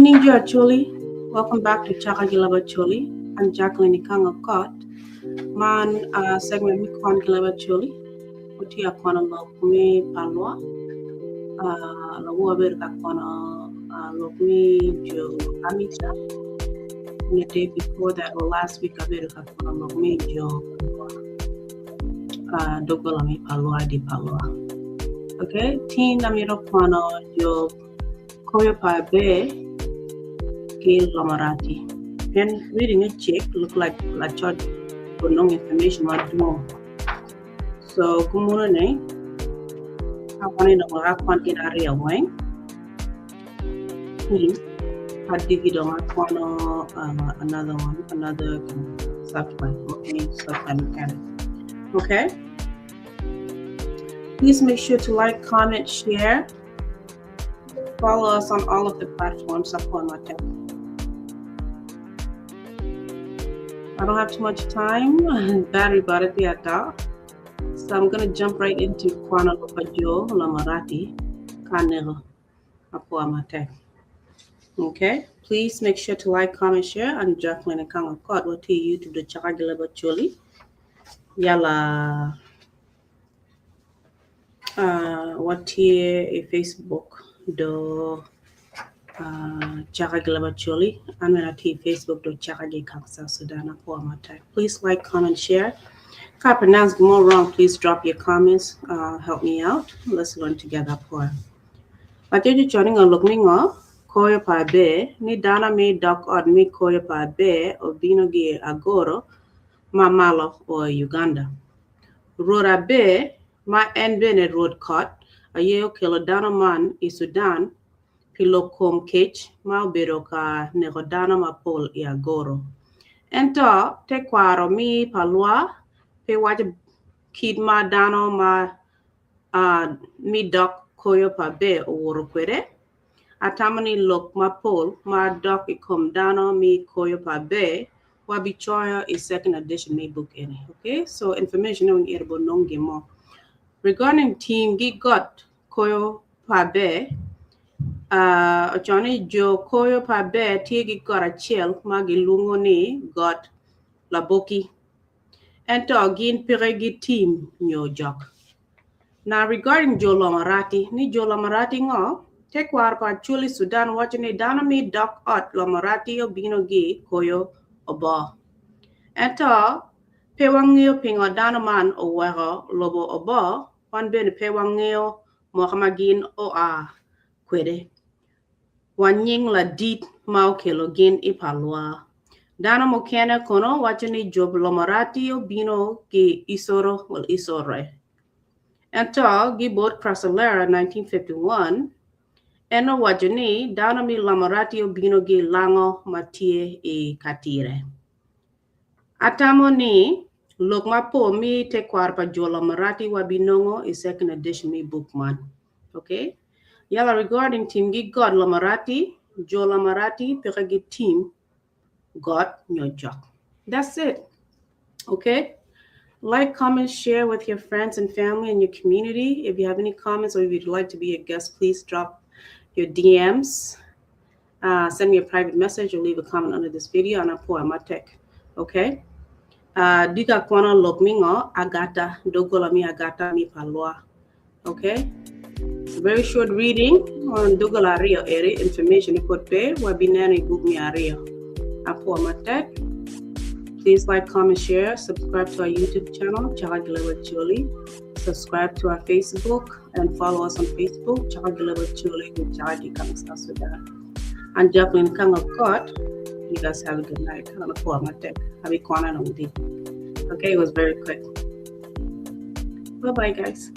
evening, Jo Acholi. Welcome back to Chaka Gilaba Choli. I'm Jacqueline Ikanga Kot. Man uh, segment mi kwan Gilaba Choli. Watye ka kwano lok me Palwa. Uh, lawo abedo ka kwano uh, lok me Jo Amita. And the day before that or last week abedo ka kwano lok me Jo uh, dogola me Palwa di Palwa. Okay, tin amito kwano jo Koyo pa aber ki Lomarati. Pien reading a check look like lacoc onongo information madwong. So kumuno ni akwan ni dong wek akwan gin aryo weng. Tin adigi dong akwano uh, another one, another subject, okay, subject mukene. Okay? Please make sure to like, comment, share. Follow us on all of the platforms Sapon Matek. I don't have too much time. Battery bharati ata. So I'm gonna jump right into Kwana Lopajo Lamarati Kanelo Apoa Matek. Okay, please make sure to like, comment, share, and Jacqueline Akanga Kot wati YouTube the Chakagileba Choli. Yala uh, watye i Facebook do uh, Chaka Gileba Choli. I'm gonna atye i Facebook do Chaka Gi Kang South Sudan Apoa Matek. Please like, comment, share. If I pronounce more wrong, please drop your comments. Uh, help me out. Let's learn together. Apoa. Laco co ni ngo lok mi ngo koyo pa aber ni dano mi dok ot mi koyo pa aber obino gi agoro ma malo o i Uganda. Rwot aber ma en bene rwod kot aye okelo dano man i Sudan pi lok kom kec ma obedo ka neko dano mapol i agoro. Ento tekwaro mi pa lwa pe waco kit ma dano ma mi dok koyo pa aber owoto kwede. Atamo ni lok mapol ma dok i kom dano mi koyo pa aber wabicoyo i second edition me book eni. Okay, so information ni iro bonong gimo. Regarding team gi got koyo pa aber, uh, ocono ni jo koyo pa aber tye gi got acel ma gilwongo ni got Laboki. Ento gin peke gi team nyo jok. Now regarding jo Lomarati, ni jo Lomarati ngo, tekwaro pa Acholi Sudan waco ni dano mi dok ot Lomarati obino gi koyo obo. Ento pe wangeyo pingo dano man oweko lobo obo, wan bene pe wangeyo mwaka ma gin oa kwede. Wa nying ladit ma okelo gin i Palwa. Dano mukene kono waco ni jo Lomarati obino ki Isoro, well, Isore. Ento gibot Crasolera 1951, en owaco ni dano mi Lomarati obino gi lango ma tye i Katire. Atamo ni lok mapol mi tekwaro pa jo Lomarati wabinongo i second edition mi book man. Okay? Yala regarding team gi God Lomarati, jo Lomarati peke gi team God nyo jok. That's it. Okay? Like, comment, share with your friends and family and your community. If you have any comments or if you'd like to be a guest, please drop your DMs. Send me a private message or leave a comment under this video and Apoa Matek. Okay? Diga kwana lok mi ngo agata dogola mi agata mi palwa. Okay? Very short reading on dogola ario eri information ipot pe wabineno i book mi ario. Apoa Matek. Please like, comment, share, subscribe to our YouTube channel, Chaka Gilewa Choli. Subscribe to our Facebook and follow us on Facebook, Chaka Gilewa Choli with Chaka Kang South Sudan. I'm Jacqueline Kang of God. You guys have a good night. Apoa Matek. Abi kwana nong di. Okay, it was very quick. Bye bye, guys.